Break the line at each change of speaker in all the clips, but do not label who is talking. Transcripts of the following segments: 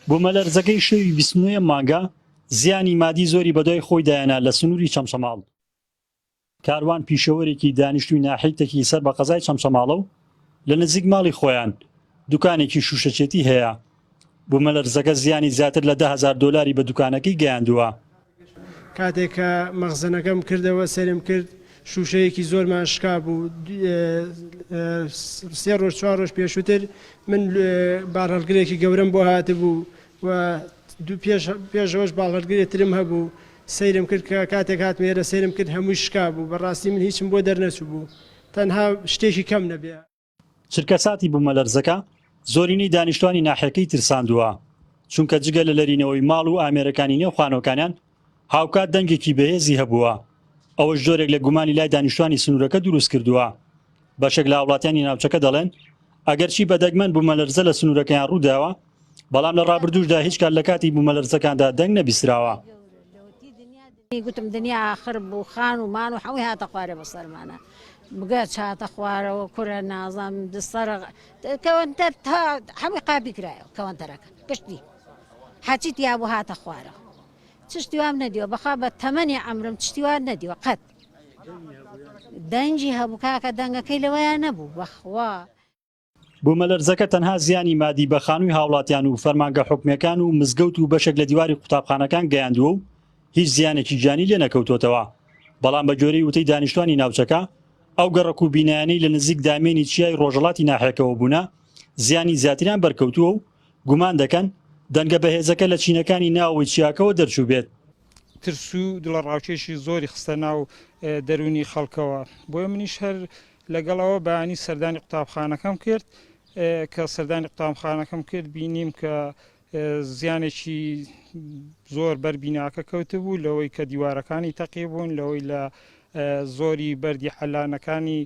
بومەلەرزەکەی شەوی 29 ەم مانگە زیانی مادی زۆری بەدوای خۆیدا هێنا لە سنووری چەمچەماڵ. کاروان پیشەوەرێکی دانیشتووی ناحیەی تەکی سەر بە قەزای چەمچەماڵە و لە نزیک ماڵی خۆیان دوکانێکی شووشەچێتی هەیە. بومەلەرزەکە زیانی زیاتر لە 10,000 دۆلاری بە دوکانەکەی گەیاندووە.
کاتێک کە مەخزەنەکەم کردەوە سەیرم کرد شووشەیەکی زۆرمان شکابوو، سێ ڕۆژ چوار ڕۆژ پێشووتر من بارهەڵگرێکی گەورەم بۆ هاتبوو و پێش ئەوەش باڵهەڵگرێ ترم هەبوو، سەیرم کرد کە کاتێک هاتمە ئێرە سەیرم کرد هەمووی شکابوو، بەڕاستی من هیچم بۆ دەرنەچووبوو تەنها شتێکی کەم نەبێ.
چرکەساتی بوومەلەرزەکە زۆرینەی دانیشتوانی ناحیەکەی ترساندووە، چونکە جگە لە لەرینەوەی ماڵ و ئامێرەکانی نێو خانووەکانیان، هاوکات دەنگێکی بەهێزی هەبووە، ئەوەش جۆرێک لە گومانی لای دانیشتوانی سنوورەکە دروستکردووە. بەشێک لە هاوڵاتیانی ناوچەکە دەڵێن، ئەگەرچی بە دەگمەن بوومەلەرزە لە سنوورەکەیان ڕووداوە، بەڵام لە ڕابردووشدا هیچ کات لە کاتی بوومەلەرزەکاندا دەنگ نەبیستراوە.
گوتم دنیا ئاخر بوو خان و مان و حەوی هاتە خوارێ بەسەرمانە بگەچ هاتە خوارەوە کورە نازانم سەر کەوەنتەر تا هەمووی قاپی کرایەوە کەوەنتەرەکە گشتی حەچی تیا بوو هاتە خوارەوە چشتی وام نەدیوە بەخوا بە تەمەنی عەمرم چشتی وام نەدیوە قەت دەنگی هەبوو کاکە دەنگەکەی لەوەیان نەبوو بەخوا.
بومەلەرزەکە تەنها زیانی مادی بە خانووی هاوڵاتیان و فەرمانگە حکومییەکان و مزگەوت و بەشێک لە دیواری قوتابخانەکان گەیاندووە و هیچ زیانێکی گیانی لێنەکەوتۆتەوە، بەڵام بە گوێرەی وتەی دانیشتوانی ناوچەکە، ئەو گەڕەک و بینایانەی لە نزیک دامێنی چیای ڕۆژهەڵاتی ناحیەکەوە بوونە زیانی زیاتریان بەرکەوتووە و گومان دەکەن دەنگە بەهێزەکە لە چینەکانی ناوەوەی چیاکەوە دەرچووبێت.
ترس و دڵەڕاوکێشی زۆری خستە ناو دەروونی خەڵکەوە، بۆیە منیش هەر لەگەڵ ئەوە بەیانی سەردانی قوتابخانەکەم کرد، کە سەردانی قوتابخانەکەم کرد بینیم کە زیانێکی زۆر بەر بیناکە کەوتبوو لەوەی کە دیوارەکانی تەقی بوون لەوەی لە زۆری بەردی حەلانەکانی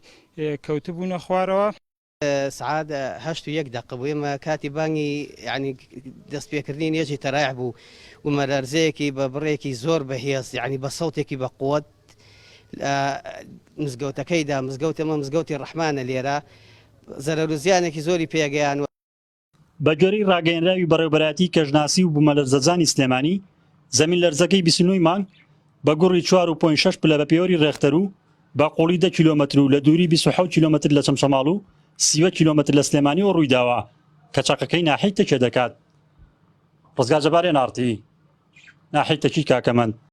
کەوتبوونە خوارەوە.
سعات هەشت و یەک دەقە بوو ئێمە کاتی بانگی یعنی دەست پێکردنی نوێژی تەرایح بوو ومەلەرزەیەکی بە بڕێکی زۆر بەهێز یعنی بە سەوتێکی بە قوت مزگەوتەکەیدا مزگەوت ئەمە مزگەوتی ڕەحمانە لێرە زەرەر و زیانێکی زۆری پێگەیان.
بەگوێرەی ڕاگەیەنراوی بەڕێوەبەرایەتی کەشناسی و بومەلەرزەزانی سلێمانی، زەمینلەرزەکەی 29 ی مانگ بە گوڕی چوار و point شەش پلە بە پێوەری ڕێختەر و بە قوڵی دە کیلۆمەتر و لە دووری 27 کیلۆمەتر لە چەمچەماڵ و 30 کیلۆمەتر لە سلێمانیەوە ڕوویداوە کە چەقەکەی ناحیەی تەکێ دەکات. ڕزگار جەبار ئێن ئاڕ تی، ناحیەی تەکی کاکەمەند.